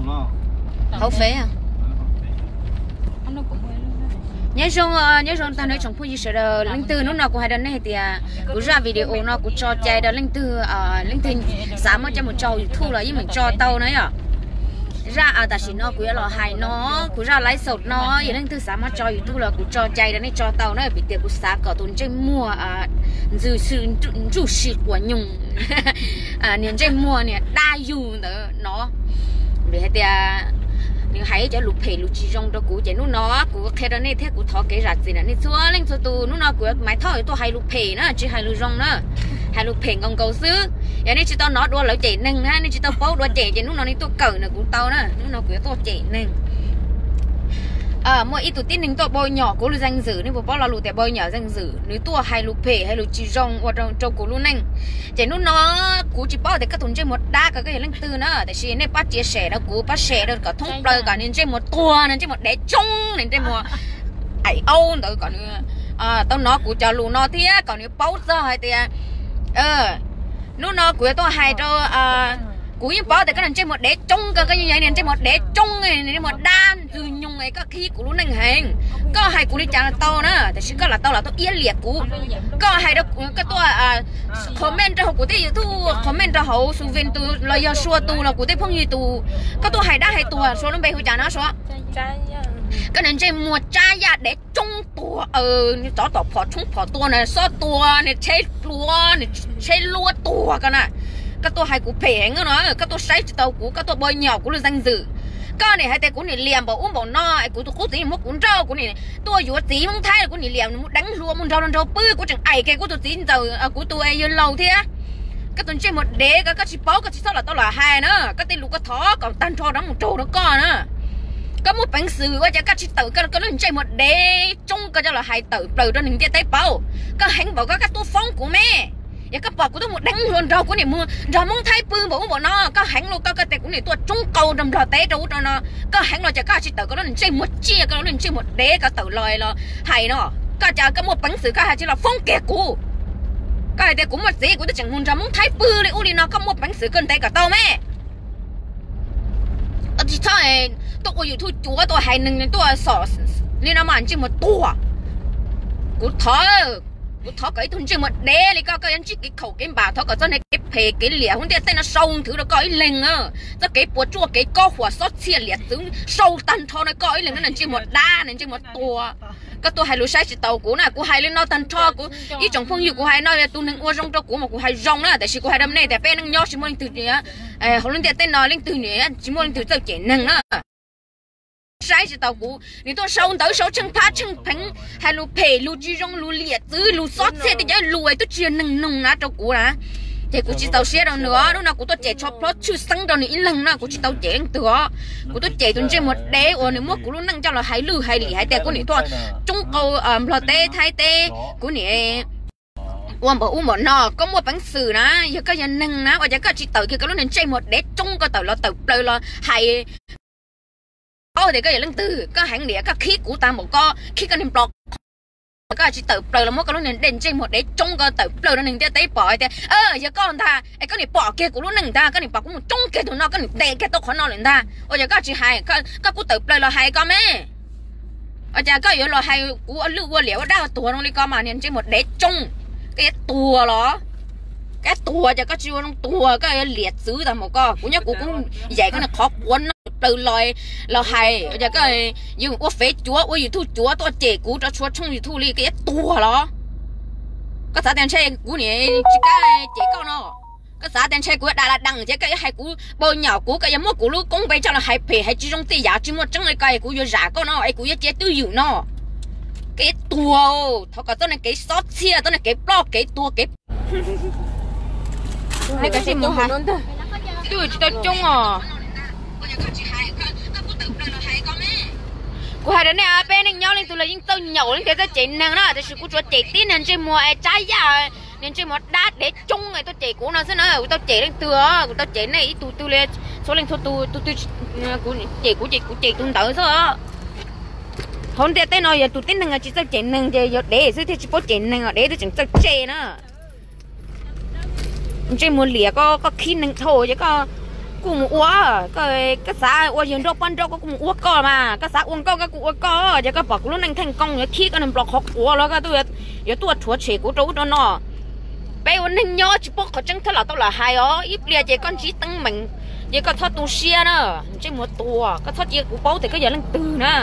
Hauv Fev. Nyob zoo, nyob zoo tag nrho tsoom phooj ywg sawv daws. Leej twg, hnub no kuv hais rau nej hais tias kuv zaj video no kuv tso cai rau leej twg, leej twg xav muab coj mus tso YouTube los yeej meem tso tau na yom. Zaj tam sim no kuv yuav los hais no, kuv zaj live show no, yog leej twg xav muab tso YouTube los kuv tso cai rau nej tso tau na, vim tias kuv xav kom tus ntsej muag ntxwg xwm ntsuj si quas nyoos, niag ntsej muag niag dab yug ntawd no, vim hais tias nws hais cov lus phem lus tsis zoo rau kuv, ces hnub no kuv qhia rau nej thiab kuv thov kev zam txim ntawm nej txhua leej txhua tus. Hnub no kuv yuav maiv thoj yuav tuaj hais lus phem na, tsis hais lus zoo na, hais lus phem nkaus nkaus xwb. Yog nej tsis tau hnov dua lawv cem neeg na, nej tsis tau paub dua cem, ces hnub no nej tuaj kawm ntawm kuv tau na, hnub no kuv yuav tuaj cem neeg. Muaj ib tug tib neeg tuaj npau nyom kuv lub zeej zwm, nej puas paub lo lus tias npau nyom zeej zwm, nws tuaj hais lus phem hais lus tsis zoo ua rau kuv lub neej. Ces hnub no kuv tsis paub tias koj tus ntsej muag dab ko koj yog leej twg na, tiam sis nej pab tsia sem rau kuv, pab sem rau kom thoob plaws kom nws ntsej muag tuag, nws ntsej muag dev tsoob, nws ntsej muag aim aub ntawd kom nws tau hnov kuv cov lus no thiab kom nws paub txog hais tias hnub no kuv yuav tuaj hais rau, kuv yeej paub tias koj niag ntsej muag dev tsoob ko, koj yeej yog niag ntsej muag dev tsoob, ntsej muag dab ntxwg nyoog es koj khib kuv lub neej heev. Koj hais kuv li cas los tau na, tiam sis koj lam tau los tuaj iab liam kuv. Koj hais rau, koj tuaj comment rau hauv kuv tej YouTube, comment rau hauv Xu Vin tus los yog Sua tus los kuv tej phooj ywg tus, koj tuaj hais dab hais tuag Sua lub npe hu cas no Sua? Koj niag ntsej muag tsab yaj dev tsoob tuag, tsov tom phom tshoob phom tua na, xob tua na, tsheb pluav na, tsheb luab tuag ko na. Koj tuaj hais kuv phem heev no, koj tuaj saib tsis taus kuv, koj tuaj npau nyom kuv lub zeej zwm. Koj niam hais tias kuv niam liam npaum ub npaum no es kuv tus qub txiv muab kuv nrauj, kuv niam tuaj yuav txiv Hmoob Thaib los kuv niam liam mus deev hluas mus nrog nraug pw, kuv tseem aim kiag kuv tus txiv ntxawm, kuv tus yawg laus thiab. Koj tus ntsej muag dev ko, koj tsis paub koj tsis txhob los tau los hais na, koj tej lus koj thov kom tag nrho rov mus raug rau koj na. Koj muaj peev xwm ua cas koj tsis tawm koj lub ntsej muag dev tsoob ko coj los hais tawm plaws rau neeg ntiaj teb paub? Koj heev npaum ko koj tuaj foob kuv me. Yog koj pom kuv tuaj mus deev hluas nraug, kuv niam mus nrog Hmoob Thaib pw npaum ub npaum no, koj heev los koj, koj tias kuv niam tuaj tsoob qau rau Nplog teb rau ub rau no, koj heev los cas koj tsis tawm koj lub ntsej muag tsiaj, koj lub ntsej muag dev ko tawm los los hais no? Koj cas koj muaj peev xwm koj hais tsis los foob kiag kuv? Koj hais tias kuv muaj txiv kuv twb tseem mus nrog Hmoob Thaib pw li ub li no, koj muaj peev xwm koj ntes kom tau me. Koj tsis txhob tuaj ua YouTube cuav tuaj hais neeg tuaj xom li no mas ntsej muag tuag. Kuv thov, kuv thov kom ib tug ntsej muag dev li koj, koj yuav ntsib kev khaum kev npam, thov kom txoj kev phem kev liam hauv ntiaj teb no sau nthwv rau koj ib leeg. Txoj kev puas tsuaj kev kob huam xob txhiaj liam txwv sau tag nrho rau koj ib leeg, ntsej muag dab, ntsej muag tuag. Koj tuaj hais lus saib tsis taus kuv na, kuv hais li no tag nrho kuv ib tsoom phooj ywg, kuv hais no yog tus neeg ua zoo rau kuv mas kuv hais zoo na, tiam sis kuv hais rau nej tias peb neej nyob tsis muaj leej twg, hauv lub ntiaj teb no leej twg tsis muaj leej twg txawj cem neeg na. Saib tsis taus kuv, nws tuaj sau ntawv sau tsheej phab tsheej pheev, hais lus phem lus tsis zoo lus liam txwv lus xob txhiaj tej cov lus twb tsis yog neeg nug na rau kuv na. Ces kuv tsis txaus siab rau nws os, hnub no kuv tuaj cem tsho plhob tshwj xeeb rau nws ib leeg na, kuv tsis tau cem leej twg os. Kuv tuaj cem tus ntsej muag dev uas nws muab kuv lub neej coj los hais lwj hais liam hais tias kuv niam tuaj tsoob qau Nplog teb Thaib teb, kuv niam ua npaum ub npaum no. Koj muaj peev xwm na, yog koj yog neeg na ua cas koj tsis tawm kiag koj lub niag ntsej muag dev tsoob ko tawm los tawm plaws los hais. Paub tias koj yog leej twg, koj heev niam koj khib kuv tag npaum ko, khib koj niag nplo, koj tsis tawm plaws los muab koj lub niag ntsej muag dev tsoob ko tawm plaws rau neeg ntiaj teb pom hais tias yog koj ntag es koj niam pom kiag kuv lub neej ntag, koj niam pom kuv mus tsoob kiag tus no koj niam ntes kiag tau qhov no lawm ntag, ua cas koj tsis hais, koj kuj tawm plaws los hais koj me. Ua cas koj yuav los hais kuv ua lwj ua liam ua dab ua tuag zoo li ko mas niag ntsej muag dev tsoob, koj yuav tuag los? Koj tuag ces koj tsis ua zoo tuag, koj yuav liam txwv tag npaum ko. Kuv nyob kuv kuv yaim koj niag qhov quav no plaws los, los hais, ua cas koj yuav ua Fev cuav ua YouTube cuav tuaj cem kuv rau txhua tshooj YouTube li, koj yuav tuag los? Koj xav tias ntshe kuv niam tsis kam cem koj no? Koj xav tias ntshe kuv yuav dag la dees ces koj yuav hais kuv npau nyom kuv, koj yuav muab kuv lub koob npe coj los hais phem hais tsis zoo tej yam tsis muaj tseeb li ko es kuv yuav zam koj no es kuv yuav cia twj ywm no? Koj yuav tuag, thov kom txoj niag kev xob txhiaj, txoj niag kev ploj kev tuag kev twb tsis tau coob os. Kuv hais rau nej, peb neej nyob leej twg los yeej txawj nyaum leej twg txawj cem neeg na, tiam sis kuv tsuas cem tib niag ntsej muag tsab yaj, niag ntsej muag dab dev tsoob tuaj cem kuv no xwb na. Kuv tau cem leej twg os? Kuv tau cem nej ib tug twg li? Txhua leej txhua tus, tus twg cem kuv ces kuv cem tus ntawd xwb. Hauv ntiaj teb no yog tus tib neeg tsis txawj cem neeg ces yog dev xwb thiaj tsis paub cem neeg, dev twb tseem txawj tseg na. Ntsej muag liam ko, koj khib neeg dhau ces koj, kuj mus ua, koj xav ua yawg nrauj poj nrauj koj kuj mus ua koj mas, koj xav ua nkauj koj kuj ua koj, ces koj pom kuv lub neej theej koob yuav khib koj niag nplos qhov quav los koj yuav tuaj rhuav tshem kuv rau ub rau no. Peb ua neej nyob tsis paub qhov tseeb thiab los tau lam hais os, ib pliag ces koj ntsib teeb meem ces koj txhob tu siab na. Ntsej muag tuag, koj txhob cia kuv paub tias koj yog leej twg na.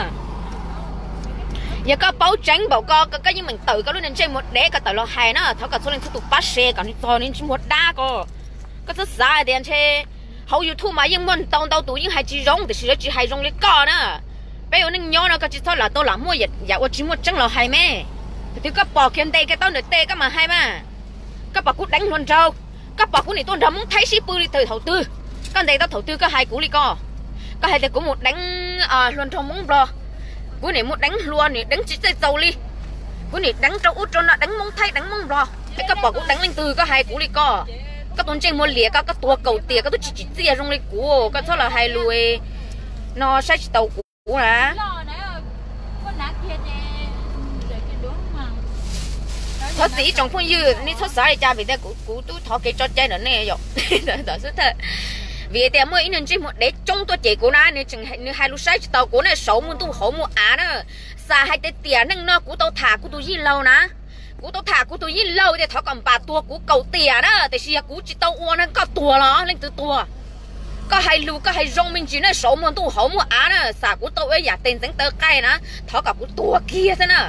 Yog koj paub tseeb npaum ko, koj yeej meem tawm koj lub niag ntsej muag dev koj tawm los hais na, thov kom txhua leej txhua tus pab share kom nws txog nws ntsej muag dab ko. Koj txhob xav hais tias ntshe hauv YouTube mas yeej muaj ntau ntau tus yeej hais tsis zoo, tiam sis lawv tsis hais zoo li koj na. Peb ua neej nyob no koj tsis txhob lam tau lam muaj yam ua tsis muaj tseeb los hais me. Thaum twg koj pom kiag ntes kiag tau ntawm tes koj mam hais mas. Koj pom kuv deev hluas nraug, koj pom kuv nim tuaj nrog Hmoob Thaib sib pw li thaum twg? Koj ntes tau thaum twg koj hais kuv li ko? Koj hais tias kuv mus deev hluas nraug Hmoob Nplog, kuv nim mus deev hluas, nim deev tsis txawj txaus li, kuv nim deev rau ub rau no, deev Hmoob Thaib deev Hmoob Nplog. Es koj pom kuv deev leej twg koj hais kuv li ko? Koj tus ntsej muag liam ko, koj tuag kaum tiam koj twb tsis tsim txiaj zoo li kuv, koj txhob los hais lus no saib tsis taus kuv na. Thov txim ib tsoom phooj ywg, nej txhob xav li cas vim tias kuv twb thov kev tso cai ntawm nej yom. Vim tias muaj ib niag ntsej muag dev coob tuaj cem kuv na, nws hais lus saib tsis taus kuv na, saum muaj ntuj hauv muaj av na. Xav hais tias tiam neej no kuv tau tham kuv tus yij laug na, kuv tau tham kuv tus yij laug tias thov kom npam tuag kuv kaum tiam na, tiam sis yog kuv tsis tau ua no koj tuag los leej twg tuag? Koj hais lus koj hais zoo me ntsis na, saum muaj ntuj hauv muaj av na, xam kuv tau ua yam tes ntxeev taw qaij na, thov kom kuv tuag kiag xwb na.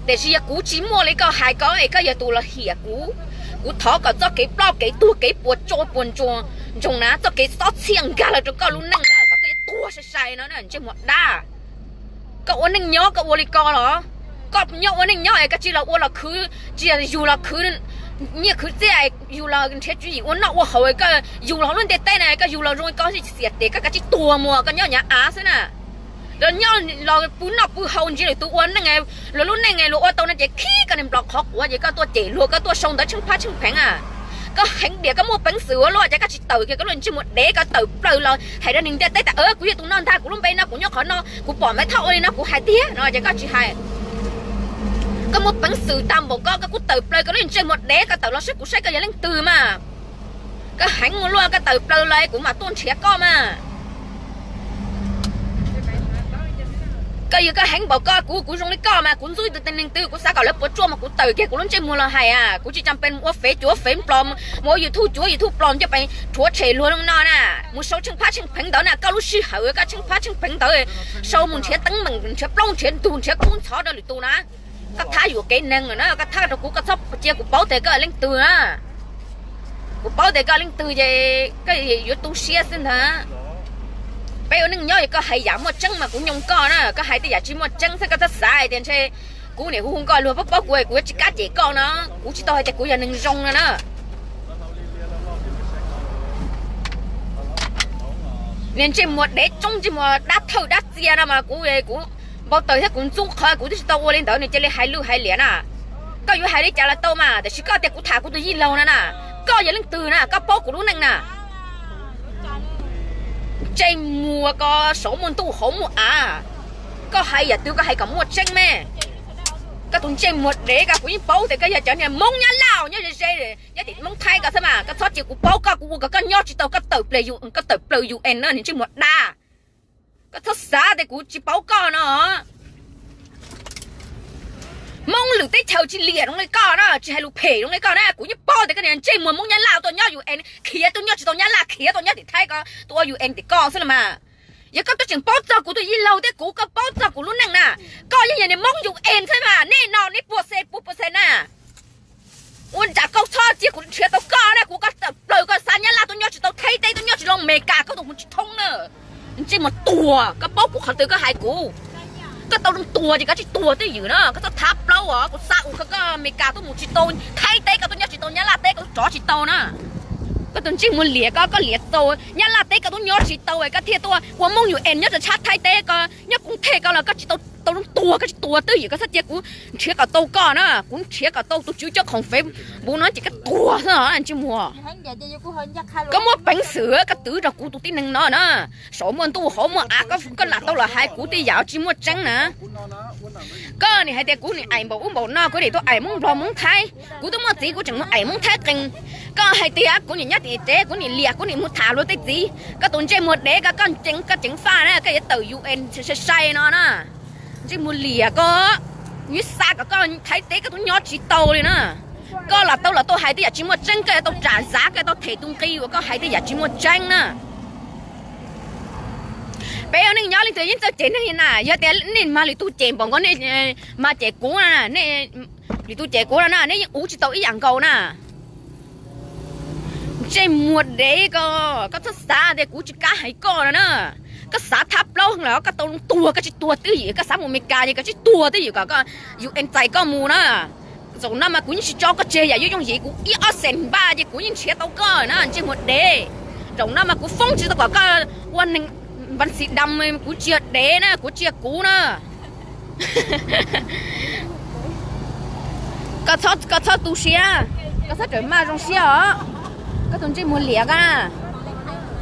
Tiam sis yog kuv tsis muaj li koj hais ko es koj yog tus los hiam kuv, kuv thov kom txoj kev ploj kev tuag kev puas tsuaj puas ntsoog na, txoj kev xob txhiaj nkag los rau koj lub neej na, kom koj yuav tuag sai sai no na, ntsej muag dab. Koj ua neej nyob koj ua li ko los? Koj nyob ua neej nyob es koj tsis los ua los khwv, tsis yug los khwv nyiaj khwv txiaj, yug los nrhiav tswv yim ua noj ua haus, koj yug los hauv lub ntiaj teb na koj yug los zoo li ko xiam tes koj kav tsij tuag mus, koj nyob nyav av xwb na. Los nyob los pw noj pw haus ntsia lwm tus ua neej, luag lub neej luag ua tau no ces khib koj niag nplos qhov quav ces koj tuaj cem luag, koj tuaj sau ntawv tsheej phab tsheej pheev a. Koj heev diam, koj muaj peev xwm ua luaj ces koj tsis tawm kiag koj lub ntsej muag dev, koj tawm plaws los hais rau neeg ntiaj teb tias kuv yog tus no ntag, kuv lub npe no, kuv nyob qhov no, kuv pom Maiv Thoj ua li no kuv hais tiag no ces koj tsis hais. Koj muaj peev xwm tag npaum ko koj kuj tawm plaws koj lub ntsej muag dev, koj tawm los saib kuv saib koj yog leej twg mas. Koj heev ua luaj, koj tawm plaws los kuv mam tuaj nrhiav koj mas. Koj yog koj heev npaum ko, kuv kuv zoo li koj mas kuv ntxub tus neeg twg kuv xav kom lawv puas tsuaj mas kuv tawm kiag kuv lub ntsej muag los hais a, kuv tsis tas pes mus ua fev cuav fev nplos, mus ua YouTube cuav YouTube plos coj pes rhuav tshem luag li no na, mus sau tsheej phab tsheej pheev ntawd na, koj lub sij hawm koj tsheej phab tsheej pheev ntawd sau mus nrhiav teeb meem nrhiav plaub nrhiav ntug nrhiav kub ntxhov rau lwm tus na. Koj thab yuam kev neeg lawm na, koj thab rau kuv, koj txhob cia kuv paub tias koj leej twg na. Kuv paub tias koj leej twg ces koj yuav tu siab xwb ntag. Peb ua neej nyob es koj hais yam muaj tseeb mas kuv nyoo koj na, koj hais tej yam tsis muaj tseeb xwb koj txhob xav hais tias ntshe kuv niam hu hu nkauj luag paub paub kuv kuv yuav tsis kam cem koj no. Kuv tsis tau hais tias kuv yog neeg zoo no na. Niag ntsej muag dev tsoob ntsej muag dab thawj dab txia no mas kuv kuv npau taws thiab kuv ntxub qhov kuv twb tsis tau ua li ntawd nws cia li hais lwj hais liam na. Koj yuav hais li cas los tau mas, tiam sis koj tias kuv tham kuv tus yij laug no na, koj yog leej twg na, koj paub kuv lub neej na. Ntsej muag ko saum muaj ntuj hauv muaj av, koj hais yam twg koj hais kom muaj tseeb me. Koj tus ntsej muag dev ko kuv yeej paub tias koj yog cov niag Hmoob Nyab Laj nyob ze ze, nyob tim Hmoob Thaib ko xwb mas, koj txhob cia kuv paub koj, kuv ua kom koj nyob tsis tau, koj tawm plaws U N na, niag ntsej muag dab. Koj txhob xav tias kuv tsis paub koj no. Hmoob lwm teb chaws tsis liam zoo li koj na, tsis hais lus phem zoo li koj na, kuv yeej paub tias koj niag ntsej muag Hmoob Nyab Laj tuaj nyob U N khiav tuaj nyob tsis tau Nyab Laj, khiav tuaj nyob tim Thaib ko, tuaj ua U N tim koj xwb los mas. Yog koj twb tseem paub txog kuv tus yij laug thiab kuv, koj paub txog kuv lub neej na, koj yeej yog niag Hmoob U N xwb mas, nej no nej puas xees puas puas xees na. Ua ntsam koj txhob cia kuv nrhiav tau koj na, kuv koj tawm plaws koj xa Nyab Laj tuaj nyob tsis tau, Thaib teb tuaj nyob tsis tau, Amelikas koj tuaj mus tsis thoob na. Ntsej muag tuag, koj paub kuv qhov twg koj hais kuv. Koj tau zoo tuag ces koj tsis tuag twj ywm na, koj txhob thab plaub os, kuv xa ua koj Amelikas tuaj mus tsis tau, Thaib teb koj tuaj nyob tsis tau, Nyab Laj teb koj tuaj rov tsis tau na. Koj tus ntsej muag liam ko, koj liam txaus Nyab Laj teb koj tuaj nyob tsis tau, koj thiaj tuaj ua Hmoob U N nyob rau tshab Thaib teb ko, nyob koom them ko los koj tsis tau, tau zoo tuag, koj tsis tuag twj ywm, koj txhob cia kuv nrhiav kom tau koj na, kuv nrhiav kom tau tus tswv coj khoom Facebook no ces koj tuag xwb os ntsej muag. Koj muaj peev xwm koj twv rau kuv tus tib neeg no na, saum muaj ntuj hauv muaj av, koj lam tau los hais kuv tej yam tsis muaj tseeb na. Koj nim hais tias kuv nim aim npaum ub npaum no, kuv nim tuaj aim Hmoob Nplog Hmoob Thaib, kuv twb muaj txiv kuv tseem mus aim Hmoob Thaib qees. Koj hais tias kuv nim nyob tim tsev, kuv nim liam, kuv nim mus tham luag tej txiv. Koj tus ntsej muag dev, koj, koj ceev, koj ceev faj na, koj yuav tawm U N sai sai no na. Ntsej muag liam koj, yuav xa kom koj Thaib teb koj twb nyob tsis tau li na. Koj los tau los tau hais tej yam tsis muaj tseeb, koj yuav tau tsom zav, koj yuav tau them tus nqi uas koj hais tej yam tsis muaj tseeb na. Peb ua neej nyob leej twg yeej txawj cem neeg li na, yog tias nej mas lwm tus cem npaum nkaus nej mas cem kuv na, lwm tus cem kuv no na, nej yeej uv tsis tau ib yam nkaus na. Ntsej muag dev koj, koj txhob xav tias kuv tsis kam hais koj no na. Koj xav thab plaub heev lawm, koj tau tuag koj tsis tuag twj ywm, koj xav mus Amelikas ces koj tsis tuag twj ywm kom koj U N txais koj mus na. Zaum no mas kuv yeej tsis tso koj tseg, yam yuav yooj yim kuv ib ob xees npaj ces kuv yeej nrhiav tau koj na, ntsej muag dev. Zaum no mas kuv foob tsis tau kom koj ua neeg npav xis dam, kuv tsis yog dev na, kuv tsis yog kuv na. Koj txhob tu siab, koj txhob rawm maj zoo siab os. Koj tus ntsej muag liam koj na.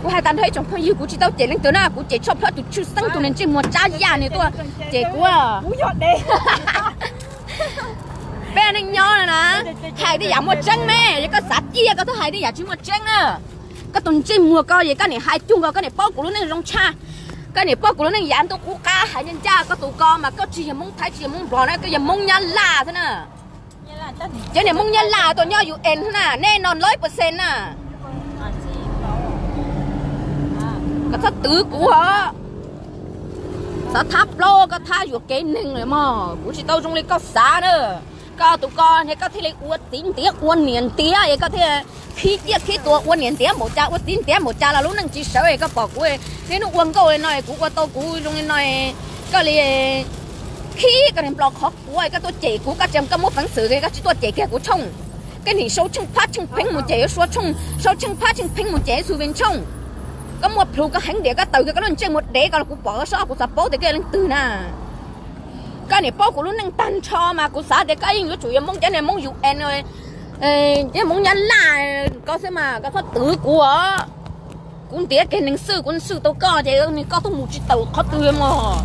Kuv hais tag nrho ib tsoom phooj ywg, kuv tsis tau cem leej twg na, kuv cem tshaj plaws tus tshwj xeeb tus niag ntsej muag tsab yaj nws tuaj cem kuv. Peb neej nyob no na, hais tej yam muaj tseeb me, yog koj xav ciaj koj txhob hais tej yam tsis muaj tseeb na. Koj tus ntsej muag ko es koj nim hais cuag nkaus koj nim paub kuv lub neej zoo tshaj. Koj nim paub kuv lub neej yav ntuj qub qab, hais ncaj ncaj koj tus ko mas koj tsis yog Hmoob Thaib tsis yog Hmoob Nplog na, koj yog Hmoob Nyab Laj xwb na. Cov niag Hmoob Nyab Laj tuaj nyob U N na, nej no lawm percent na. Koj txhob twv kuv os. Xav thab plaub koj thab yuam kev neeg lawm mog, kuv tsis tau zoo li koj xav na. Koj tus ko ne koj thiaj li ua txiv ntiav ua niam ntiav es koj thiaj khib ciaj khib tuag ua niam ntiav npaum cas ua txiv ntiav npaum cas los lub neej tsis sawv es koj pom kuv niaj hnub ua nkauj li no es kuv ua tau kuv zoo li no, koj li khib koj niag nplos qhov quav koj tuaj cem kuv, koj tseem koj muaj peev xwm koj tsis tuaj cem kiag kuv tshooj. Koj nim sau tsheej phab tsheej pheej mus cem yuav sua tshooj, sau tsheej phab tsheej pheej mus cem Xu Vee tshooj. Koj muaj plhus koj heev diam koj taws kiag koj lub ntsej muag dev ko los kuv pom koj soj kuv xav paub tias koj yog leej twg na. Koj nim paub kuv lub neej tag nrho mas kuv xav tias koj yeej yuav tsum yog Hmoob cov niag Hmoob U N, cov Hmoob Nyab Laj ko xwb mas koj txhob twv kuv os. Kuv ntiav kiag neeg xwb, kuv xwb tau koj ces koj tuaj mus tsis tawm qhov twg mog.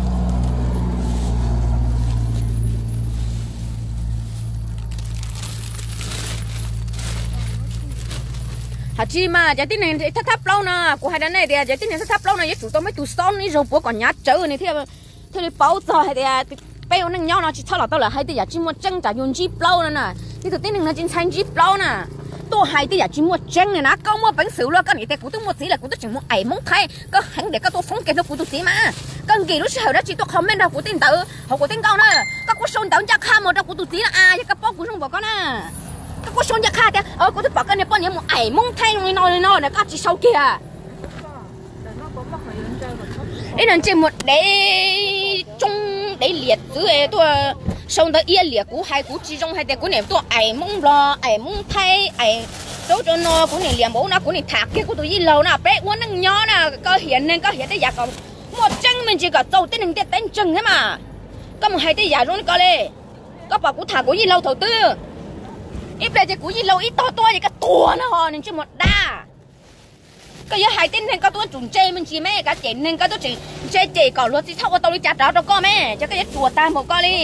Hais tsis mas cov tib neeg thab thab plaub no, kuv hais rau nej tias cov tib neeg thab thab plaub no yuav tsum tau muaj ib tug xob ib zaug puav kom hnyav tsawv nws thiaj li paub txog hais tias peb ua neej nyob no tsis txhob los tau lawm hais tej yam tsis muaj tseeb tsam yus ntsib plaub no na. Ib tug tib neeg no tsis ntshai ntsib plaub na. Tuaj hais tej yam tsis muaj tseeb na, koj muaj peev xwm luaj koj nim tias kuv twb muaj txiv lawm kuv twb tseem mus aim Hmoob Thaib, koj heev diam koj tuaj foob kiag rau kuv tus txiv mas. Koj nkim lub sij hawm dab tsi tuaj comment rau kuv tej ntawd hauv kuv tej nkauj na. Koj kuj sau ntawv ncaj qha mus rau kuv tus txiv na, yog koj paub kuv zoo npaum ko na. Koj kuj sau ncaj qha tias kuv twb pom koj niag poj niam mus aim Hmoob Thaib zoo li no li no na, koj tsis sau kiag. Ib no ntsej muag dev tsoob dev liam txwv tuaj sau ntawv iab liam kuv, hais kuv tsis zoo hais tias kuv niam tuaj aim Hmoob Nplog aim Hmoob Thaib aim rau rau no, kuv niam liam npaum no kuv niam tham kiag kuv tus yij laug na, peb ua neej nyob na, koj hiam neeg koj hiam tej yam kom muaj tseeb me ntsis kom txaus tib neeg ntiaj teb ntseeg thiab mas. Koj mus hais tej yam zoo li ko li. Koj pom kuv tham kuv yij laug thaum twg? Ib pliag ces kuv yij laug ib tog tuaj ces koj tuag na ho niag ntsej muag dab. Koj yuav hais tib neeg koj twb yuav tsum ntse me ntsis me, koj cem neeg koj twb tseem ntse cem kom luag tsis txhob ua tau li cas rov rau koj me, ces koj yuav ruam tag npaum koj li.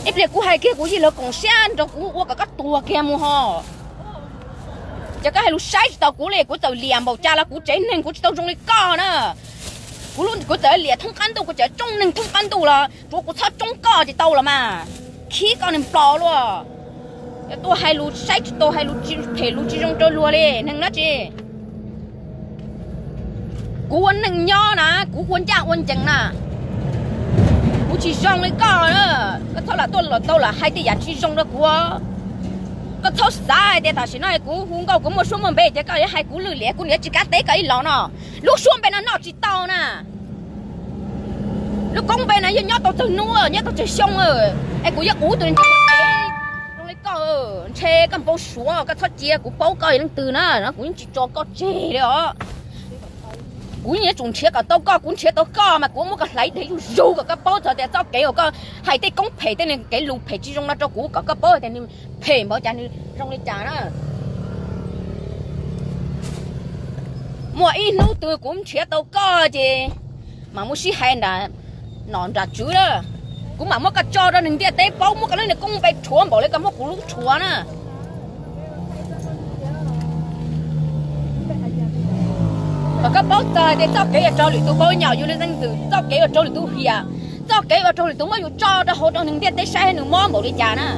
Ib pliag kuv hais kiag kuv yij laug koom siab nrog kuv ua kom koj tuag kiag mus ho. Ces koj hais lus saib tsis taus kuv li, kuv txawm liam npaum cas los kuv tsev neeg kuv tsis tau zoo li koj na. Kuv, kuv txawm liam thoob qab ntuj, kuv txawm tsoob neeg thoob qab ntuj los tsuav kuv txhob tsoob koj ces tau los mas. Khib koj niag nplos luaj. Tuaj hais lus saib tsis taus, hais lus phem lus tsis zoo rau luag li, neeg dab tsi. Kuv ua neej nyob na, kuv ua ncaj ua ncees na. Kuv tsis zoo li koj na. Koj txhob lam tuaj los tau lam hais tej yam tsis zoo rau kuv. Koj txhob xav hais tias tam sim no kuv hu nkauj kuv muaj suab muaj npe ces koj yuav hais kuv lwj liam, kuv niam tsis kav teb koj ib los no. Lub suab npe no noj tsis tau na. Lub koob npe no yeej nyob tau tsawg hnub, nyob tau tsawg xyoo, es kuv yuav uv tus zoo li koj, ntshe koj npau suav, koj txhob cia kuv paub koj yog leej twg na, kuv yeej tsis tso koj tseg li os. Kuv yeej yuav tsum nrhiav kom tau koj, kuv nrhiav tau koj mas kuv muab koj hlais dheev zuj zus kom koj paub txog tias txoj kev uas koj hais tej koob phem tej kev lus phem tsis zoo no rau kuv kom koj paub tias nws phem npaum cas nws zoo li cas na. Muaj ib hnub twg kuv nrhiav tau koj ces Mas muab sib hais nram nom nram tswv na, kuv mam muab koj tso rau neeg ntiaj teb paub, muab koj lub niag koob npe rhuav npaum li koj muab kuv lub rhuav na. Kom koj paub txog tias txoj kev yuav raug lwm tus npaum nyom yus li leej twm, txoj kev yuav raug lwm tus hiam, txoj kev yuav raug lwm tus muab yus tso rau hauv rau neeg ntiaj teb saib nws mob npaum li cas na.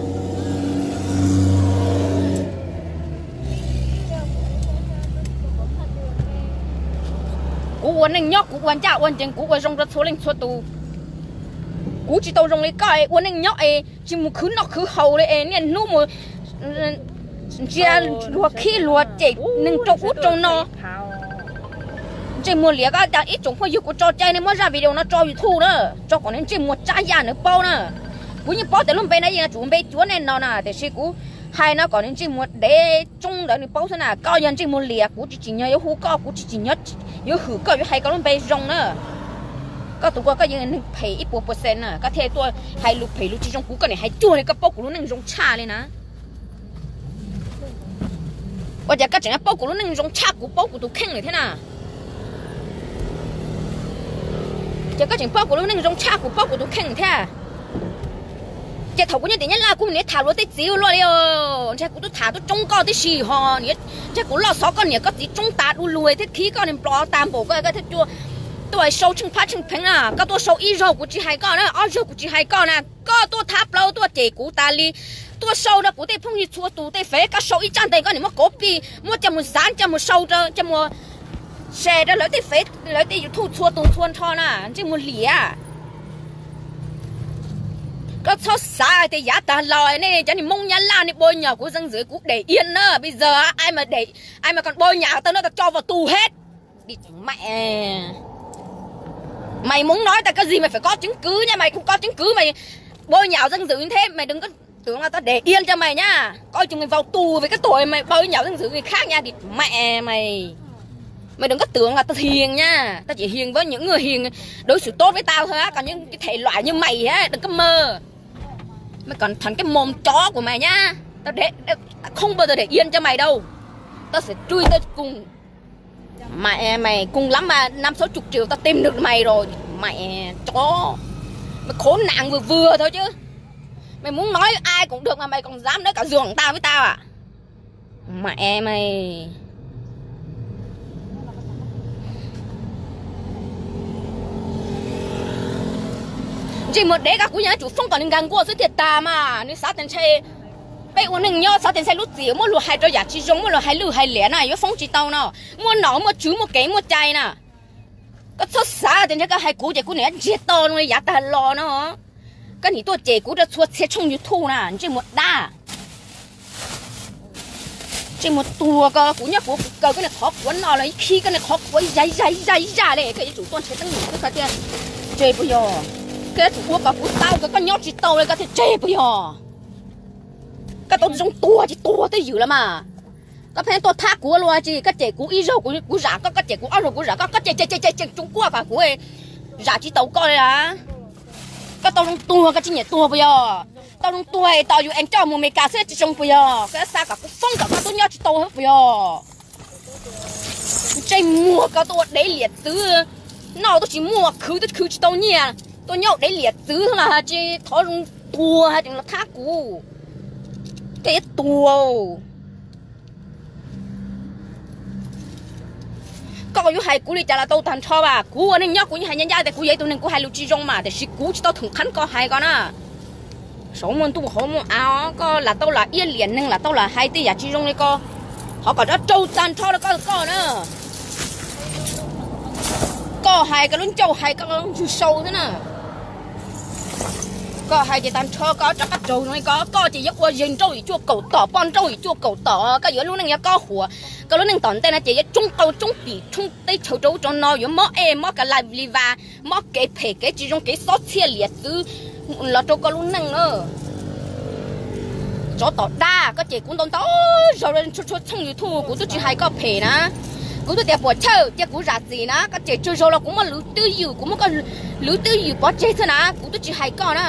Kuv ua neej nyob kuv ua ncaj ua ncees, kuv ua zoo rau txhua leej txhua tus. Kuv tsis tau zoo li koj es ua neej nyob es tsis mus khwv noj khwv haus li es niaj hnub mus ntsia luag khib luag cem neeg rau ub rau no. Ntsej muag liam, koj ib tsoom phooj ywg, kuv tso cai nej muab zaj video no tso YouTube na, tso kom nws ntsej muag tsab yaj nws paub na. Kuv yeej paub tias lub npe no yeej tsum npe cuav nej no na, tiam sis kuv hais no kom nws ntsej muag dev tsoob ntawd nws paub xwb na. Koj yog ntsej muag liam, kuv tsis tsim nyog yuav hu koj, kuv tsis tsim nyog yuav hwm koj yuav hais koj lub npe zoo na. Koj tus ko koj yeej neeg phem ib puas percent na, koj thiaj tuaj hais lus phem lus tsis zoo, kuv koj niam hais cuag li koj paub kuv lub neej zoo tshaj li na. Ua cas koj tseem paub kuv lub neej zoo tshaj kuv paub kuv tus kheej lawm thiab na? Ces koj tseem paub kuv lub neej zoo tshaj kuv paub kuv tus kheej thiab. Ces thaum kuv nyob tim Nyab Laj kuv niaj tham luag tej txiv luaj li, ntshe kuv twb tham tub tsoob koj tib si ho, ntshe kuv loj xov koj niam koj txiv tsoob tas du lug thiab khib koj niag plho tag npaum ko koj thiaj tuaj sau tsheej phab tsheej pheev na. Koj tuaj sau ib zaug kuv tsis hais koj na, ob zaug kuv tsis hais koj na, koj tuaj thab plaub tuaj cem kuv tas li, tuaj sau rau kuv tej phooj ywg txhua tus tej fev, koj sau ib tsab ntawv koj niam muab copy muab coj mus xav coj mus sau rau coj mus share rau lawv tej fev lawv tej YouTube txhua tus txhua nrho na, ntsej muag liam. Koj txhob xav tias yav tag los nej cov niag Hmoob Nyab Laj nej npau nyom kuv zeej ntxwv kuv đẻ yên na, bây giờ ai mà đẻ, ai mà còn npau nyom tao nói tao cho vào tù hết. Mày muốn nói tao cái gì mày phải có chứng cứ nha, mày không có chứng cứ mày bôi nhọ danh dự như thế, mày đừng có tưởng là tao để yên cho mày nhá. Coi chừng mày vào tù vì cái tội mày bôi nhọ danh dự người khác nha, đi mẹ mày. Mày đừng có tưởng là tao hiền nha, tao chỉ hiền với những người hiền đối xử tốt với tao thôi á, còn những cái thể loại như mày á, đừng có mơ. Mày còn thành cái mồm chó của mày nhá. Tao để, tao không bao giờ để yên cho mày đâu. Tao sẽ truy tao cùng. Mày, mày cùng lắm mà năm sáu chục triệu tao tìm được mày rồi. Mày chó. Mày khốn nạn vừa vừa thôi chứ. Mày muốn nói ai cũng được mà mày còn dám nói cả giường tao với tao à? Mẹ mày. Ntsej muag dev, koj kuv yeej yuav tsum foob kom nws nkag nkuaj xwb thiaj tas mas. Nws xav tias ntshe peb ua neej nyob xav tias ntshe lub txim muab luag hais rau yam tsis zoo, muab luag hais lwj hais liam na, yuav foob tsis tau no. Muaj nom muaj tswv muaj kev muaj cai na. Koj txhob xav tias ntshe koj hais kuv ces kuv niam ntsiag to zoo li yav tag los no. Koj nim tuaj cem kuv rau txhua txhia tshooj YouTube na, ntsej muag dab. Ntsej muag tuag ko, kuv nyob kuv kaw koj niag qhov quav no los khib koj niag qhov quav zaj zaj zaj zaj li, koj yuav tsum tuaj nrhiav teeb meem xwb koj thiaj tseg puas yog? Koj yuav tsum ua kom kuv tau kom koj nyob tsis tau li koj thiaj tseg puas yog? Koj tau zoo tuag ces tuag twj ywm los mas. Koj pheej tuaj thab kuv luag tsis, koj cem kuv ib zaug kuv zam koj, koj cem kuv ob zaug kuv zam koj, koj cem cem cem cem tsoos kuaj kom kuv zam tsis tau koj li a. Koj tau zoo tuag koj tsis nyiam tuag puas yog? Tau zoo tuag es tos yus es coj mus Amelikas xwb tsis zoo puas yog? Koj xa kom kuv foob kom koj tub nyob tsis tau puas yog? Ntsej muag koj tuaj ua dev liam txwv, noj tuaj tsis muaj, khwv tuaj khwv tsis tau nyiaj, tuaj nyob ua dev liam txwv los tsis thov zoo tuag hais tias los thab kuv. Koj yuav tuag. Koj yuav hais kuv li cas los tau tag nrho as, kuv ua neej nyob kuv yeej hais ncaj ncaj tias kuv yog ib tug neeg kuv hais lus tsis zoo mas, tiam sis kuv tsis tau thoom kheev koj hais ko na. Saum muaj ntuj hauv muaj av, koj lam tau lam iab liam neeg, lam tau lam hais tej yam tsis zoo li ko, thov kom raug tag nrho rau koj koj na. Koj hais koj lub ncauj hais koj lub ntswg sau xwb na. Koj hais ces tag nrho koj rov qab raug zoo li ko, koj ces yuav ua yawg nrauj yim cuaj kaum tom, poj nrauj yim cuaj kaum tom, koj yuav lub neej yuav kob huam, koj lub neej tom ntej no ces yuav tsoob qau tsoob pim tsoob teb chaws rau ub rau no, yuav mob ej mob ka la li vas, mob kev phem kev tsis zoo kev xob txhiaj liam txwv los rau koj lub neej na. Tsov tom dab, koj cem kuv ntau ntau zaus txhua txhua tshooj YouTube kuv twb tsis hais koj phem na. Kuv twb tias puas chawj cia kuv zam txim na, koj cem tsawg zaus los kuv muab lwv twj ywm, kuv muab koj lwv twj ywm pov tseg xwb na, kuv twb tsis hais koj na.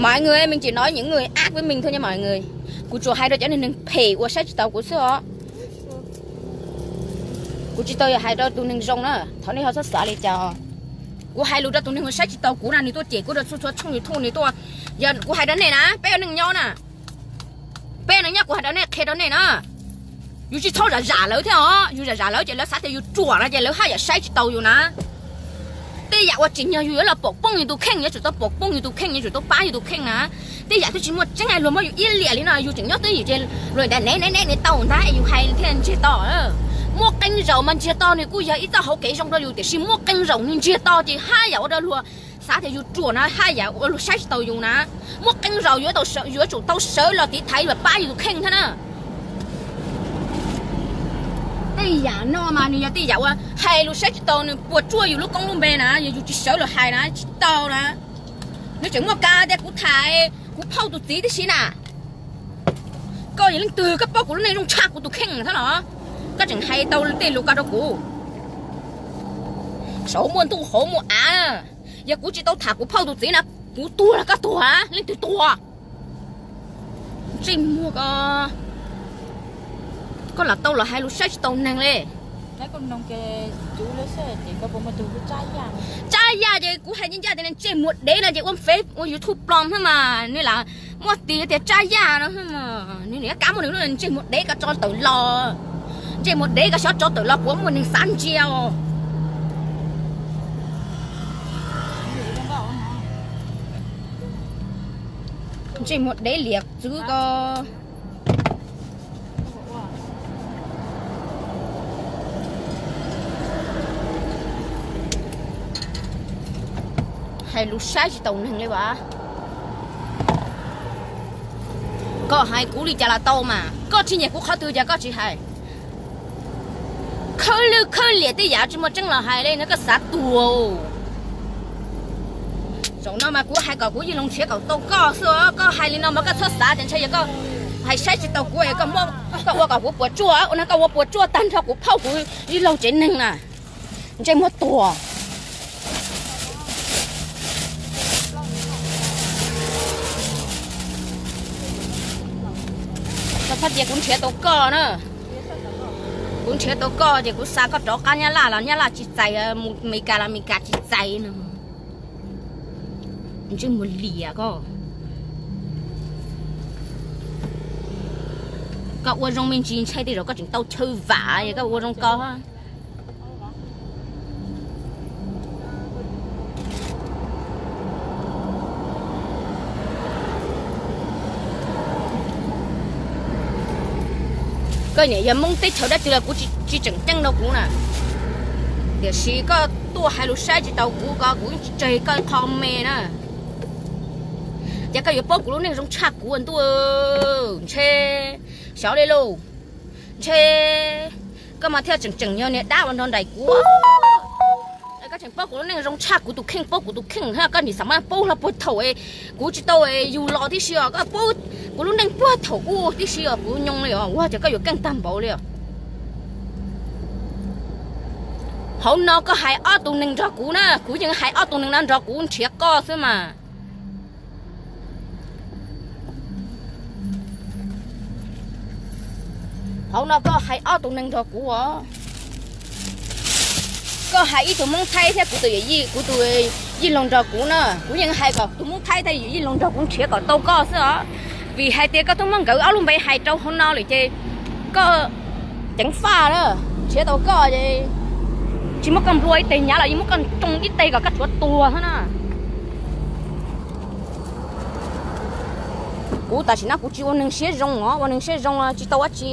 Mọi người, mình chỉ nói những người ác với mình thôi nha mọi người. Kuv tsuas hais rau cov neeg phem uas saib tsis taus kuv xwb os. Kuv tsis tau yog hais rau tus neeg zoo na, thov nej ho txhob xav li cas. Kuv hais lus rau tus neeg uas saib tsis taus kuv na, nws tuaj cem kuv rau txhua txhua tshooj YouTube nws tuaj. Yog kuv hais rau nej na, peb ua neej nyob na, peb ua neej nyob kuv hais rau nej, qhia rau nej na, yus tsis txhob zam zam lawv thiab os. Yus zam zam lawv ces lawv xav tias yus ruam no ces lawv haj yam saib tsis taus yus na. Tej yam uas tsim nyog yus yuav los pom poob yus tus kheej, yuav tsum tau pom poob yus tus kheej, yuav tsum tau pab yus tus kheej na. Tej yam twb tsis muaj tseeb luag muab yus iab liam li no, yus tseem nyob twj ywm ces luag tias nev nev nev nev tau ntag es yus hais thiaj ntseg to. Muaj qee zaum mas ntsiag to nws kuj yog ib txoj hauv kev zoo rau yus, tiam sis muaj qee zaum nws ntsiag to ces haj yam ua rau luag xav tias yus ruam na, haj yam ua luag saib tsis taus yus na. Muaj qee zaum yuav tsum tau sawv los tiv thaiv los pab yus tus kheej thiab na. Tej yam no mas nws yog tej yam uas hais lus saib tsis taus, nws puas tsuaj yus lub koob lub npe na, yog yus tsis sawv los hais na tsis tau na. Nws tseem muaj kas tias kuv tham kuv phauj tus txiv tib si na. Koj yog leej twg koj paub kuv lub neej zoo tshaj kuv tus kheej thiab los? Koj tseem hais tau tej lus ko rau kuv. Saum muaj ntuj hauv muaj av, yog kuv tsis tau tham kuv phauj tus txiv na, kuv tuag los koj tuag, leej twg tuag? Ntsej muag ko, koj lam tau los hais lus saib tsis taus neeg li. Tsab yaj ces kuv hais ncaj ncaj tias ntsej muag dev no ces ua Face ua YouTube plob xwb mas nws lam muaj tis tias tsab yaj no xwb mas nws niam kab muaj nws lub ntsej muag dev ko tso tawm los. Ntsej muag dev ko xyov tso tawm los puas muaj neeg xav ntsia os. Ntsej muag dev liam txwv ko. Hais lus saib tsis taus neeg li as. Koj hais kuv li cas los tau mas, koj tsis nyiam kuv qhov twg ces koj tsis hais. Khawb lwj khawb liam tej yam tsis muaj tseeb los hais li no koj xav tuag. Zaum no mas kuv hais kom kuv Yij Loos nrhiav kom tau koj xwb, koj hais li no mas koj txhob xav tias ntshai yog koj hais saib tsis taus kuv es koj ua kom kuv puas tsuaj, ua no koj ua puas tsuaj tag nrho kuv phauj kuv Yij Loos tsev neeg na. Ntsej muag tuag. Koj txhob cia kuv nrhiav tau koj na. Kuv nrhiav tau koj ces kuv xa koj rov qab Nyab Laj los Nyab Laj tsis txais, mus Meskas los Meskas tsis txais no. Ntsej muag liam koj. Koj ua zoo me ntsis ntshai tej zaum koj tseem tau chaw vam es koj ua zoo ko. Koj niam yog Hmoob teb chaws dab tsi los kuv tsis tseem ceeb rau kuv na. Tiam sis koj tuaj hais lus saib tsis taus kuv ko kuv yeej tsis tseg koj qho me na. Ces koj yuav paub kuv lub neej zoo tshaj kuv ntuj. Ntshe xyov li lauj. Ntshe koj mas thiaj tseem tseem yog niag dab uas nrog nraim kuv. Koj tseem paub kuv lub neej zoo tshaj kuv tus kheej, paub kuv tus kheej, koj nim xav mas paub hlo puag thaum kuv tsis tau yug los tib si os, koj paub kuv lub neej puag thaum ub tib si os, kuv nyoo li os, ua cas koj yuav keej tag npaum li os. Hauv no koj hais ob tug neeg nrog kuv na, kuv yeej hais ob tug neeg no nrog kuv nrhiav koj xwb mas. Hauv no koj hais ob tug neeg nrog kuv os. Koj hais ib tug Hmoob Thaib thiab kuv tus yawm yij, kuv tus yij laug nrog kuv na, kuv yeej hais kom tus Hmoob Thaib thiab yawm yij laug nrog kuv nrhiav kom tau koj xwb os. Vim hais tias koj twb muab nkawd ob lub npe hais rau hauv no lawm ces koj ceev faj na, nrhiav tau koj ces tsis muab koj nplua ib teg hnyav los yeej muab koj tsoo ib teg kom koj tshuav tuag xwb na. Kuv tam sim no kuv tsis ua neeg siab zoo os, ua neeg siab zoo tsis tau dab tsi.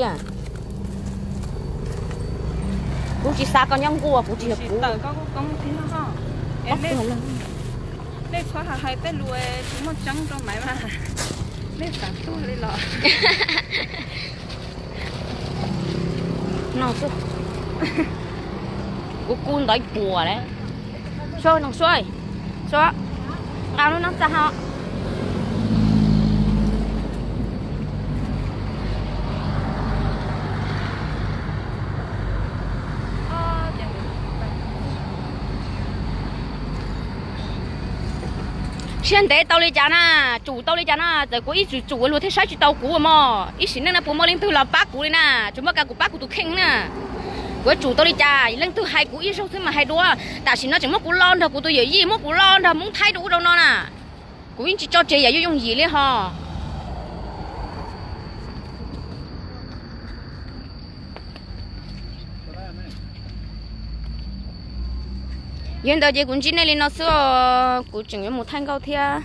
Kuv tsis xa koj nyob nkuaj, kuv tsis yog kuv. Nej txhob hais tej lus tsis muaj tseeb rau Maiv mas, nej xav tuag li los? No xwb, kuv kub ntawv puas lawm. Sua no sua, sua, nqa lub noob txaj ho. Siab ntev tau li cas na, tsum tau li cas na, txawm kuv ib txwm tsum luag thiaj saib tsis tau kuv mog. Ib sim neej no puas muaj leej twg los pab kuv li na, tsuas muaj kuv pab kuv tus kheej na. Yuav tsum tau li cas? Leej twg hais kuv ib zaug xwb mas hais dua. Tam sim no tseem muab kuv lo nrog kuv tus yawm yij, muab kuv lo nrog Hmoob Thaib rau ub rau no na. Kuv yeej tsis tso tseg yam yuav yooj yim li ho. Yog li ntawd ces kuv ntsib nej li no xwb os, kuv tseem yuav mus thaij nkauj thiab.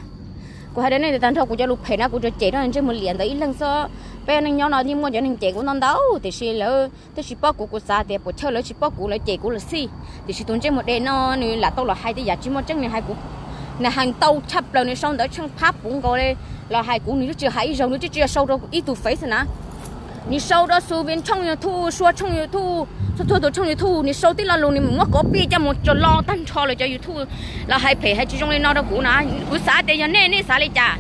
Kuv hais rau nej tias tag nrho kuv cov lus phem na kuv tsuas cem rau ntsej muag liam ntawd ib leeg xwb. Peb neej nyob no yeej muaj cov neeg cem kuv ntau ntau tiam sis lawv twb tsis paub kuv, kuv xav tias puas chawj lawv tsis paub kuv lawv cem kuv lawm xij. Tiam sis tus ntsej muag dev no nws lam tau los hais tej yam tsis muaj tseeb, nws hais kuv, nws hais ntau tshaj plaws, nws sau ntawv tsheej phab puv nkaus li los hais kuv, nws twb tsis hais ib zaug, nws twb tsis sau rau ib tug fev xwb na. Nws sau rau Xu Vin tshooj YouTube, Sua tshooj YouTube, txhua txhua tus tshooj YouTube, nws sau tib lo lus, nws muab copy coj mus tso lo tag nrho lawv cov YouTube los hais phem hais tsis zoo li no rau kuv na. Kuv xav tias yog nej, nej xav li cas?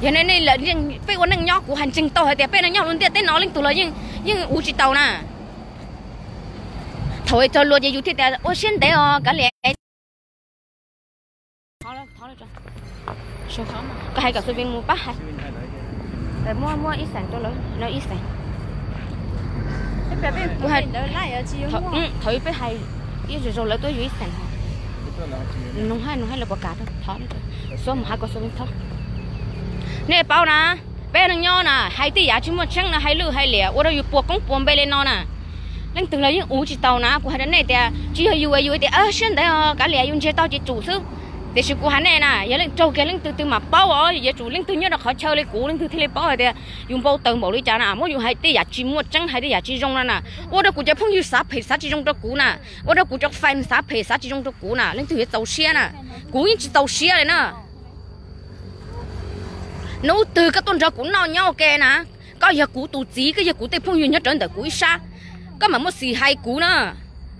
Yog nej, nej lawm, peb ua neej nyob kuv hais ntseeg tau hais tias peb neej nyob lub ntiaj teb no leej twg los yeej, yeej uv tsis tau na. Thaum txog luag ces yus thiaj tias ua siab ntev os kav liam. Koj hais kom Xu Vin mus pab hais. Muab, muab ib xees rau lawv, lawv ib xees. Kuv hais, thaum peb hais ib zaug zaug lawv tuaj yuav ib xees. Nug hais, nug hais lawv puas kam rau, thov, xuab mus hais kom Xu Vin thov. Nej paub na, peb neej nyob na hais tej yam tsis muaj tseeb no, hais lwj hais liam ua rau yus puas koob puas npe li no na. Leej twg los yeej uv tsis tau na. Kuv hais rau nej tias tsis yog yus, yus tias siab ntev os kav liam, yus ntsiag to ces tsum xwb. Tiam sis kuv hais nej na, yog leej raug kiag leej twg twg mam paub os, yuav tsum leej twg nyob rau qhov chaw li kuv leej twg thiaj li paub hais tias yus npau taws npaum li cas na, muab yus hais tej yam tsis muaj tseeb, hais tej yam tsis zoo no na. Ua rau kuv cov phooj ywg xav phem xav tsis zoo rau kuv na, ua rau kuv cov fan xav phem xav tsis zoo rau kuv na, leej twg yuav txaus siab na? Kuv yeej tsis txaus siab li na. Hnub twg koj tuaj nrog kuv noj nyob ua ke na, koj yog kuv tus txiv, koj yog kuv tej phooj ywg nyob rawv ntawm kuv ib sab, koj mam muaj xim hais kuv na.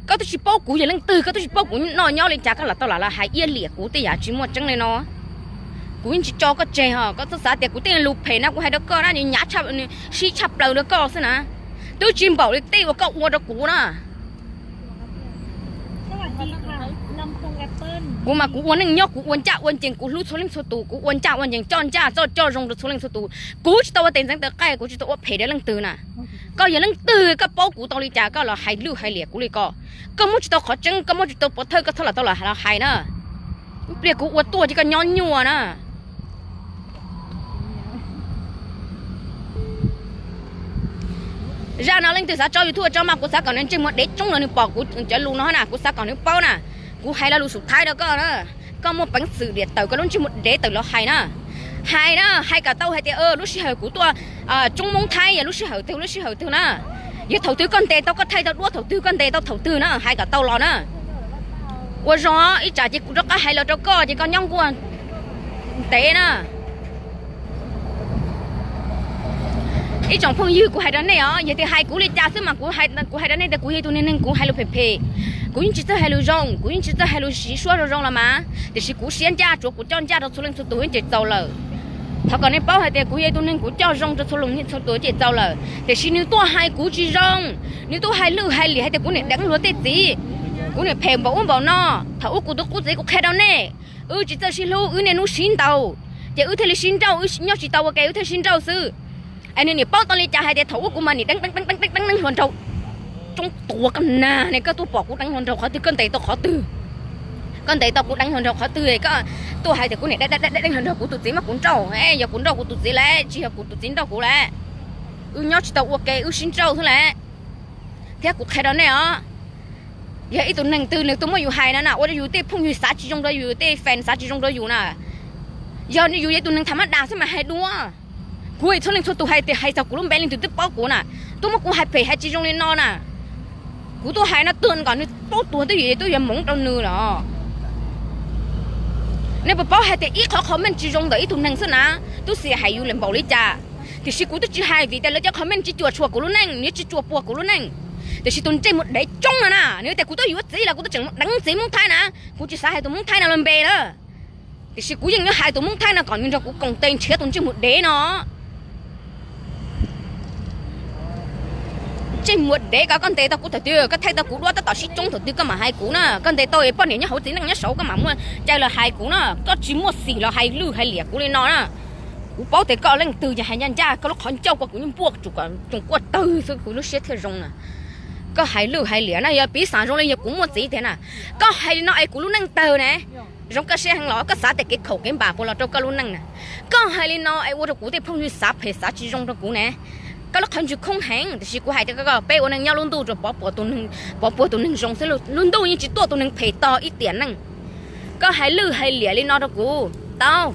Koj twb tsis paub kuv yog leej twg, koj twb tsis paub kuv noj nyob li cas, koj lam tau lam los hais iab liam kuv tej yam tsis muaj tseeb li no. Kuv yeej tsis tso koj tseg ho, koj txhob xav tias kuv tej lus phem no kuv hais rau koj na, nws hnyav, nws sib tshaj plaws rau koj xwb na. Twb tsis npaum li tej uas koj ua rau kuv na. Kuv mas kuv ua neej nyob kuv ua ncaj ua ncees, kuv hlub txhua leej txhua tus, kuv ua ncaj ua ncees, coj ncaj coj zoo rau txhua leej txhua tus. Kuv tsis tau ua tes ntxeev tes qaij, kuv tsis tau ua phem rau leej twg na. Koj yog leej twg, koj paub kuv tau li cas koj los hais lwj hais liam kuv li ko? Koj muab tsis tau qhov tseeb, koj muab tsis tau pov thawj, koj txhob lam tau los hais na. Ib pliag kuv ua tuaj ces koj nyob nyuaj na. Zaj no leej twg xav tso YouTube tso mas kuv xav kom nws ntsej muag dev tsoob los nws pom kuv cov lus no na, kuv xav kom nws paub na. Kuv hais lo lus xub thawj rau koj na, koj muaj peev xwm diam tawm koj lub ntsej muag dev tawm los hais na. Hais na, hais kom tau hais tias lub sij hawm kuv tuaj tsoob Hmoob Thaib yog lub sij hawm twg lub sij hawm twg na. Yog thaum twg koj ntes tau, koj thaij tau duab thaum twg, koj ntes tau thaum twg na, hais kom tau los na. Ua zoo ib tsam ces kuv rov qab hais los rau koj ces koj nyob nkuaj ntev na. Ib tsoom phooj ywg, kuv hais rau nej os, yog tias hais kuv li cas xwb mas kuv hais rau nej tias kuv yog ib tug neeg, neeg kuv hais lus phem phem, kuv yeej tsis txawj hais lus zoo, kuv yeej tsis txawj hais lus siv suab zoo zoo los mas, tiam sis kuv siab ncaj, tsuav kuv coj ncaj rau txhua leej txhua tus ces txaus lawm. Thov kom nej paub hais tias kuv yog ib tug neeg kuv coj zoo rau txhua leej txhua tus ces txaus lawm, tiam sis nws tuaj hais kuv tsis zoo, nws tuaj hais lwj hais liam hais tias kuv niam deev luag tej txiv, kuv niam phem npaum ub npaum no. Thaum ub kuv tus qub txiv kuv qhia rau nej, wb tsis txawj sib hlub, wb niaj hnub sib ntaus, ces wb thiaj li sib nrauj, wb nyob tsis tau ua ke wb thiaj sib nrauj xwb. Es nws niam paub tau li cas hais tias thaum ub kuv mas niam deev deev deev deev deev hluas nraug. Tsoob tuag koj nag ne, koj tuaj pom kuv deev hluas nraug qhov twg, koj ntes tau qhov twg? Koj ntes tau kuv deev hluas nraug qhov twg, koj tuaj hais tias kuv niam deev deev deev hluas nraug, kuv tus txiv mas kuv nrauj. Yog kuv nrauj kuv tus txiv lawm, tsis yog kuv tus txiv nrauj kuv lawm, wb nyob tsis tau ua ke wb sib nrauj xwb lawm. Thiab kuv qhia rau nej os, yog ib tug neeg twg nws tuaj muab yus hais no na, ua rau yus tej phooj ywg xav tsis zoo rau yus, tej fan xav tsis zoo rau yus na, yog yus yog ib tug neeg tham mab das xwb mas hais dua. Kuv txhua leej txhua tus hais tias hais txog kuv lub npe leej twg twb paub kuv na, tuaj muab kuv hais phem hais tsis zoo li no na. Kuv tuaj hais no tuag kom nws paub tuag twb yog, twb yog hmoov rau nws los. Nej puas paub hais tias ib qhov comment tsis zoo ntawm ib tug neeg xwb na, tub xim hais yus li npaum li cas? Tiam sis kuv twb tsis hais vim tias lawv cov comment tsis cuam tshuam kuv lub neej, nws tsis cuam puas kuv lub neej. Tiam sis tus ntsej muag dev tsoob no na, nws tias kuv twb yuav txiv los kuv twb tseem mus deev txiv Hmoob Thaib na. Kuv tsis xav hais tus Hmoob Thaib no lub npe na, tiam sis kuv yeej yuav hais tus Hmoob Thaib no kom nws nrog kuv koom tes nrhiav tus ntsej muag dev no. Ntsej muag dev ko, koj ntes tau kuv thaum twg? Koj thaij tau kuv duab tab tom sib tsoob thaum twg koj mam hais kuv na. Koj ntes tau poj niam nyob hauv txiv neej nyob saud koj mam muaj cai los hais kuv na. Koj tsis muaj xim los hais lwj hais liam kuv li no na. Kuv paub tias koj leej twg ces hais ncaj ncaj, koj lub qhov ncauj ko kuv yeej npuaj tsoom kuaj tawg xwb kuv lub siab thiaj zoo na. Koj hais lwj hais liam na, yog piv xam zoo li yog kuv muaj txiv tiag na. Koj hais li no es kuv lub neej tawg ne. Zoo koj siab heev los koj xav tias kev khaum kev npam puas los rau koj lub neej na. Koj hais li no es ua rau kuv tej phooj ywg xav phem xav tsis zoo rau kuv ne. Koj lub qhov ntswg khoob heev, tiam sis kuv hais tias koj, peb ua neej nyob lub ntuj rau pov puas tus neeg zoo xwb, lub ntuj yeej tsis tuaj tus neeg phem tog ib tiam neej. Koj hais lwj hais liam li no rau kuv tau,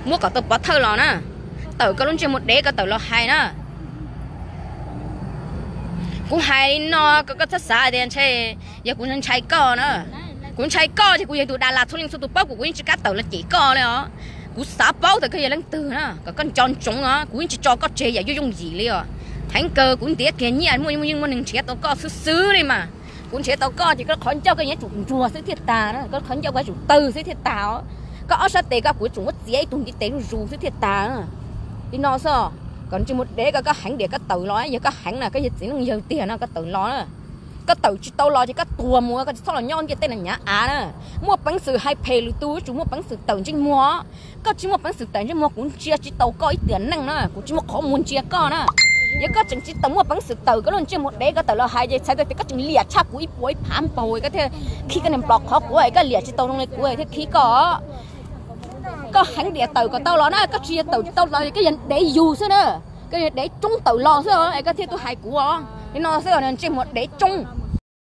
muab kom tau pov thawj los na. Tawm koj lub ntsej muag dev koj tawm los hais na. Kuv hais li no kom koj txhob xav tias ntshe yog kuv ntshai koj na. Kuv ntshai koj ces kuv yog tus Dalas, txhua leej txhua tus paub kuv, kuv yeej tsis kam tawm los cem koj li os. Kuv xav paub tias koj yog leej twg na, kom koj nco ntsoov os, kuv yeej tsis tso koj tseg yam yooj yooj yim li os. Heev kawg kuv ntiav kiag nyiaj muaj yeej muaj neeg nrhiav tau koj xwb xwb li mas. Kuv nrhiav tau koj ces koj qhov ncauj koj yuav tsum nruag xwb thiaj tas na, koj qhov ncauj koj yuav tsum tawg xwb thiaj tas os. Koj ob sab tes koj kuv yuav tsum muab txiav ib tug ntiv tes zuj zus xwb thiaj tas. Li no xwb, kom ntsej muag dev koj, koj heev diam koj tawm los, yog koj heev na koj yog txiv neej yawg tiag no koj tawm los na. Koj tawm tsis tau los ces koj tuag mus, koj tsis txhob los nyob ntiaj teb no nyav av na. Muaj peev xwm hais phem lwm tus yuav tsum muaj peev xwm tawm ntsej muag. Koj tsis muaj peev xwm tawm ntsej muag kuv ntsia tsis tau koj ib tiam neej na, kuv tsis muaj qhov muag ntsia koj na. Yog koj tseem tsis tau muaj peev xwm tawm koj lub ntsej muag dev koj tawm los hais ces txhais tau tias koj tseem liam tshaj kuv ib puas ib phav npaug, koj thiaj khib koj niag nplos qhov quav es koj liam tsis tau zoo li kuv thiaj khib koj. Koj heev diam tawm kom tau los na, koj tsis yog tawm tsis tau los koj yog dev yug xwb na. Koj yog dev tsoob tawm los xwb es koj thiaj tuaj hais kuv os. Li no xwb ntsej muag dev tsoob.